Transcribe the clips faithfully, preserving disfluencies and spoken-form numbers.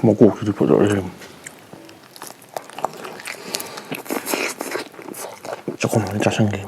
ꯃꯀꯣꯛꯁꯤꯗꯤ ꯐꯖꯔꯦ꯫ ꯆꯥꯛꯈꯨꯝ ꯑꯃ ꯆꯥꯁꯟꯒꯦ꯫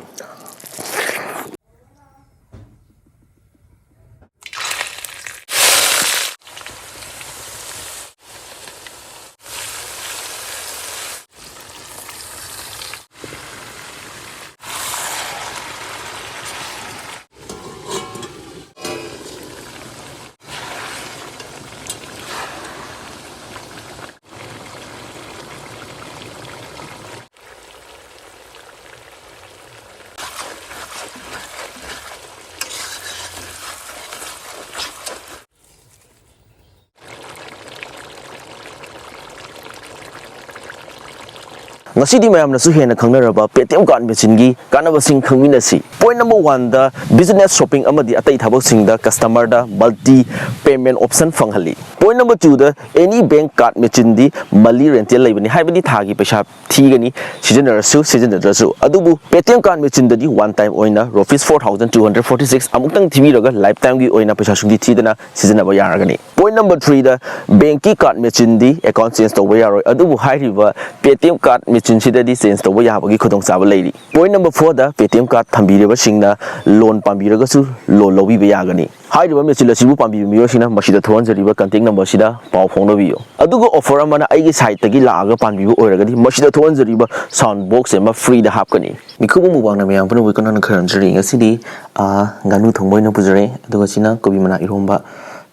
ꯉꯁꯤꯗꯤ ꯃꯌꯥꯝꯅꯁꯨ ꯍꯦꯟꯅ ꯈꯪꯅꯔꯕ Paytm card machineꯒꯤ ꯀꯥꯟꯅꯕꯁꯤꯡ ꯈꯪꯃꯤꯟꯅꯁꯤ꯫ Point number oneꯗ business shopping ꯑꯃꯗꯤ ꯑꯇꯩ ꯊꯕꯛꯁꯤꯡꯗ customerꯗ multi payment option ꯐꯪꯍꯜꯂꯤ꯫ Point number twoꯗ any bank card machineꯗꯤ monthly rental ꯂꯩꯕꯅꯤ, ꯍꯥꯏꯕꯗꯤ ꯊꯥꯒꯤ ꯄꯩꯁꯥ ꯊꯤꯒꯅꯤ, ꯁꯤꯖꯤꯟꯅꯔꯁꯨ ꯁꯤꯖꯤꯟꯅꯗ꯭ꯔꯁꯨ꯫ ꯑꯗꯨꯕꯨ Paytm card machineꯗꯗꯤ one time ꯑꯣꯏꯅ rupees four thousand two hundred forty six ꯑꯃꯨꯛꯇꯪ ꯊꯤꯕꯤꯔꯒ lifetimeꯒꯤ ꯑꯣꯏꯅ ꯄꯩꯁꯥ ꯁꯨꯡꯊꯤ ꯊꯤꯗꯅ ꯁꯤꯖꯤꯟꯅꯕ ꯌꯥꯔꯒꯅꯤ꯫ Point number threeꯗ bankꯀꯤ card machineꯗꯤ account change ꯇꯧꯕ ꯌꯥꯔꯣꯏ, ꯑꯗꯨꯕꯨ ꯍꯥꯏꯔꯤꯕ Paytm card machineꯁꯤꯗꯗꯤ change ꯇꯧꯕ ꯌꯥꯕꯒꯤ ꯈꯨꯗꯣꯡꯆꯥꯕ ꯂꯩꯔꯤ꯫ Point number fourꯗ Paytm card ꯊꯝꯕꯤꯔꯤꯕꯁꯤꯡꯅ loan ꯄꯥꯝꯕꯤꯔꯒꯁꯨ loan ꯂꯧꯕꯤꯕ ꯌꯥꯒꯅꯤ꯫ ꯍꯥꯏꯔꯤꯕ machine ꯑꯁꯤꯕꯨ ꯄꯥꯝꯕꯤꯕ ꯃꯤꯑꯣꯏꯁꯤꯡꯅ ꯃꯁꯤꯗ ꯊꯣꯛꯍꯟꯖꯔꯤꯕ contact numberꯁꯤꯗ ꯄꯥꯎ ꯐꯥꯎꯅꯕꯤꯌꯨ꯫ ꯑꯗꯨꯒ offer ꯑꯃꯅ, ꯑꯩꯒꯤ siteꯇꯒꯤ ꯂꯥꯛꯑꯒ ꯄꯥꯟꯕꯤꯕ ꯑꯣꯏꯔꯒꯗꯤ ꯃꯁꯤꯗ ꯊꯣꯛꯍꯟꯖꯔꯤꯕ sound box ꯑꯃ freeꯗ ꯍꯥꯞꯀꯅꯤ꯫ ꯃꯤꯈꯨꯕ ꯃꯨꯛꯕꯥꯡꯅ ꯃꯌꯥꯝ ꯄꯨꯝꯅꯃꯛ ꯀꯟꯅ ꯈꯣꯏꯔꯝꯖꯔꯤ꯫ ꯉꯁꯤꯗꯤ, ꯑꯥ, ꯉꯥꯅꯨ ꯊꯣꯡꯕ ꯑꯣꯏꯅ ꯄꯨꯖꯔꯦ, ꯑꯗꯨꯒ ꯁꯤꯅ ꯀꯣꯕꯤ ꯃꯅꯥ ꯏꯔꯣꯝꯕ,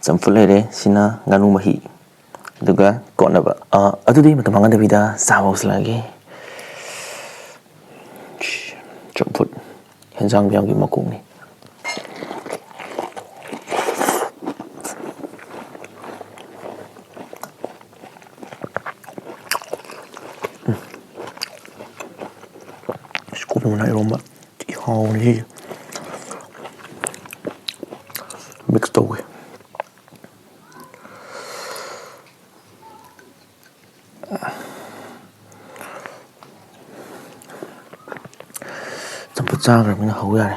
ꯆꯝꯐꯨꯠ ꯂꯩꯔꯦ, ꯁꯤꯅ ꯉꯥꯅꯨ ꯃꯍꯤ, ꯑꯗꯨꯒ ꯀꯣꯠꯅꯕ꯫ ꯑꯥ, ꯑꯗꯨꯗꯤ ꯃꯇꯝ ꯃꯥꯡꯍꯟꯗꯕꯤꯗ ꯆꯥꯕ ꯍꯧꯁꯤꯜꯂꯛꯑꯒꯦ꯫ ꯆꯝꯐꯨꯠ ꯍꯦꯟꯖꯥꯡ ꯃꯌꯥꯝꯒꯤ ꯃꯀꯣꯛꯅꯤ꯫ ꯀꯣꯕꯤ ꯃꯅꯥ ꯏꯔꯣꯝꯕ ꯊꯤ ꯍꯥꯎꯕꯅꯤ ꯁꯤꯁꯦ꯫ Mix ꯇꯧꯒꯦ꯫ ꯆꯝꯐꯨꯠ ꯆꯥꯈ꯭ꯔꯕꯅꯤꯅ ꯍꯧ ꯌꯥꯔꯦ꯫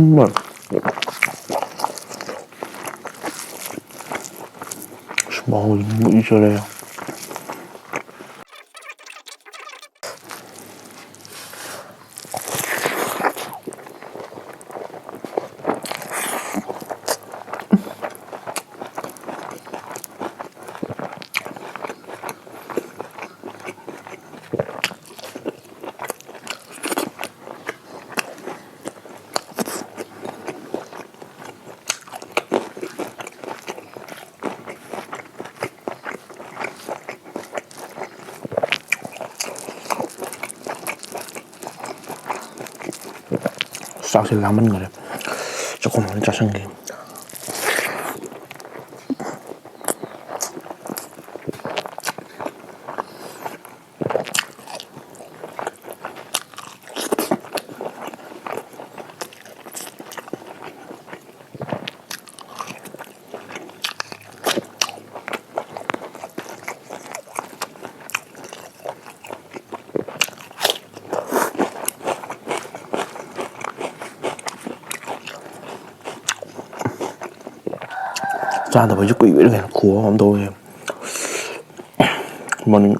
ꯎꯝ꯫ ꯑꯁ, ꯃꯍꯥꯎꯗꯤ ꯃꯨꯠꯂꯤ ꯆꯠꯂꯦ꯫ ꯆꯥꯛꯁꯦ ꯂꯥꯝꯃꯟꯈꯔꯦ꯫ ꯆꯥꯛꯈꯣꯝ ꯑꯃ ꯆꯥꯁꯟꯒꯦ꯫ ꯆꯥꯗꯕꯁꯨ ꯀꯨꯏꯕꯩꯔ ꯀꯩꯅꯣ ꯈꯨꯍꯥꯎ ꯑꯃ ꯇꯧꯋꯦ꯫ ꯃꯅꯤꯡ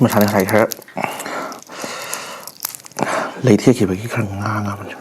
ꯃꯁꯥꯅ ꯉꯁꯥꯏ ꯈꯔ ꯂꯩꯊꯦꯛꯈꯤꯕꯒꯤ ꯈꯔ ꯉꯥꯡꯉꯕꯅꯤ꯫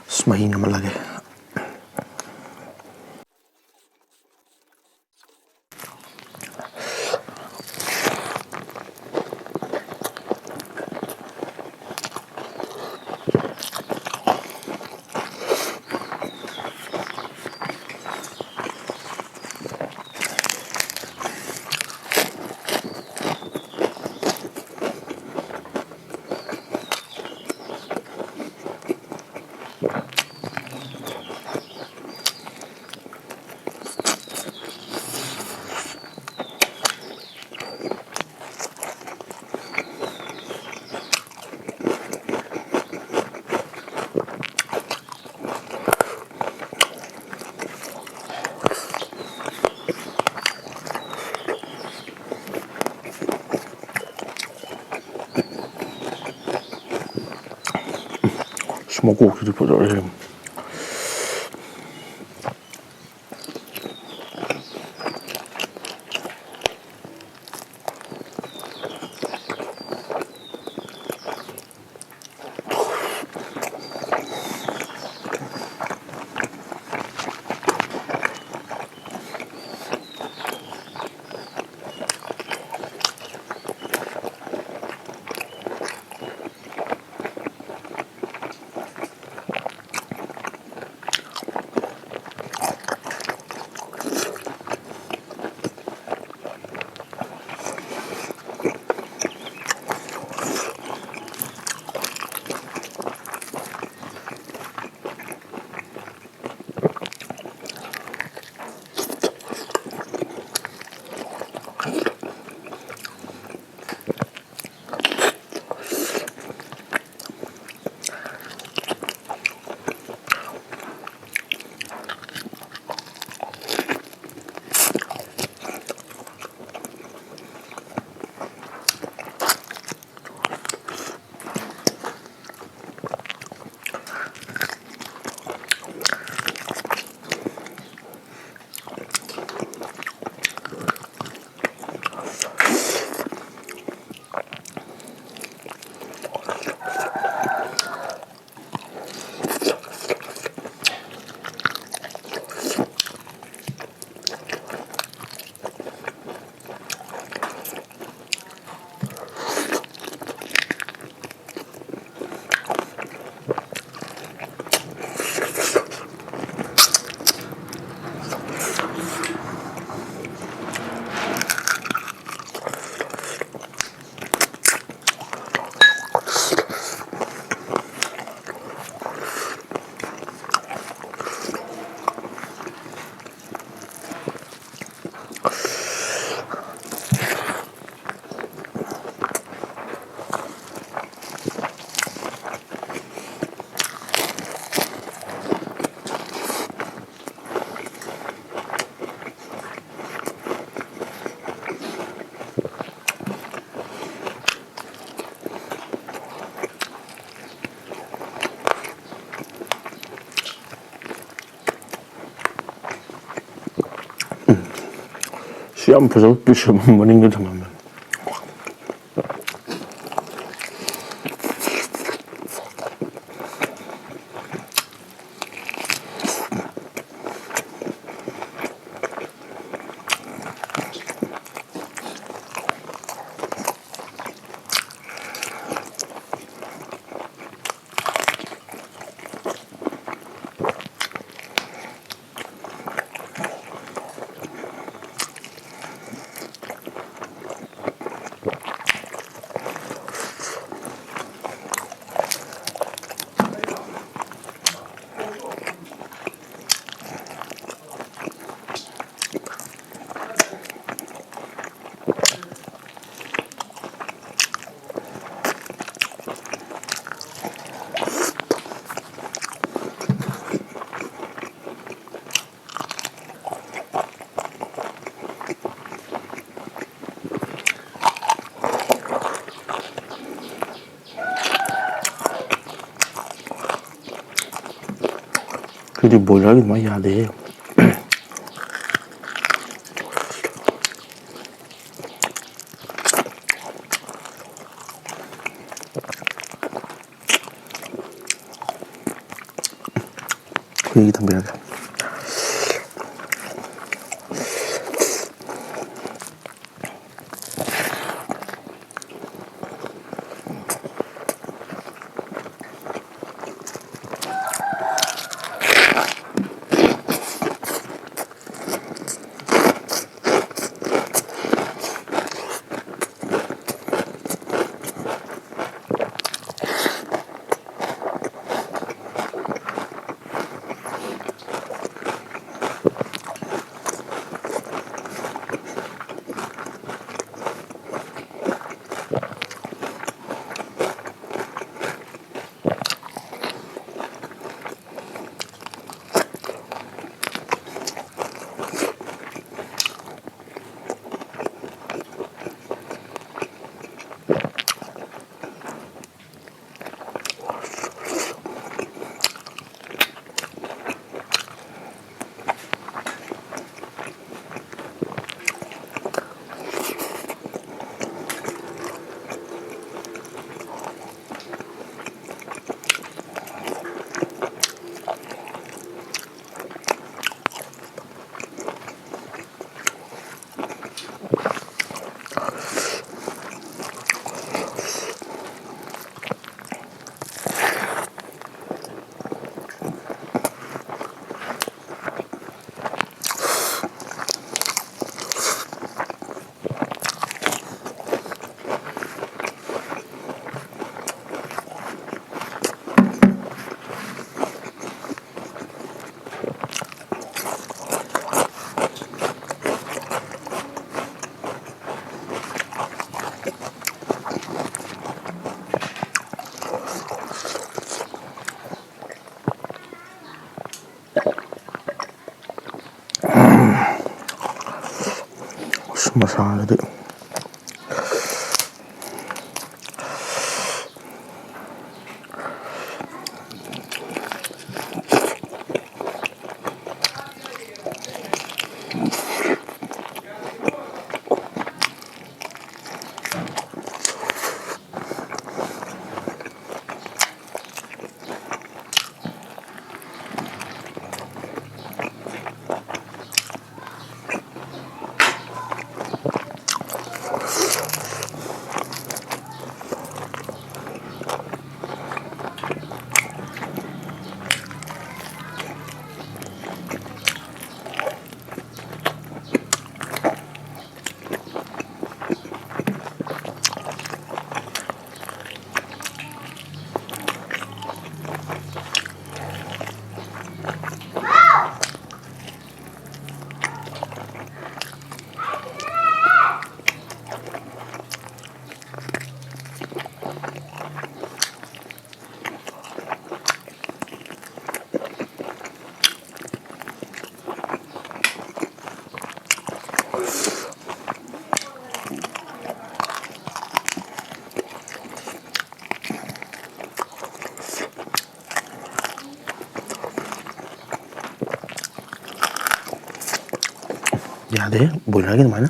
ꯑꯁ, ꯃꯍꯤ ꯅꯝꯃꯜꯂꯒꯦ꯫ ꯃꯀꯣꯛꯁꯤꯗꯤ ꯐꯖꯔꯦ꯫ ꯌꯥꯝ ꯐꯖꯕ ꯄꯤꯁ ꯑꯃ ꯃꯅꯤꯡꯗ ꯊꯝꯃꯝꯃꯦ꯫ ꯁꯤꯗꯤ ꯕꯣꯏꯂꯔꯒꯤ ꯑꯗꯨꯃꯥꯏꯅ ꯌꯥꯗꯦꯍꯦ꯫ ꯍꯨꯏꯒꯤ ꯊꯝꯕꯤꯔꯒꯦ꯫ ꯃꯁꯥꯗꯗꯤ꯫ ꯌꯥꯗꯦ, ꯕꯣꯏꯂꯔꯒꯤ ꯑꯗꯨꯃꯥꯏꯅ꯫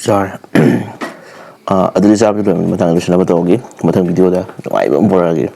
ꯆꯥꯔꯦ꯫ ꯑꯥ, ꯑꯗꯨꯗꯤ ꯆꯥꯕꯗꯤ ꯂꯣꯏꯔꯕꯅꯤ, ꯃꯊꯪ ꯂꯣꯏꯁꯤꯟꯅꯕ ꯇꯧꯔꯒꯦ꯫ ꯃꯊꯪ video ꯗ ꯅꯨꯡꯉꯥꯏꯕ ꯑꯃ ꯄꯨꯔꯛꯑꯒꯦ꯫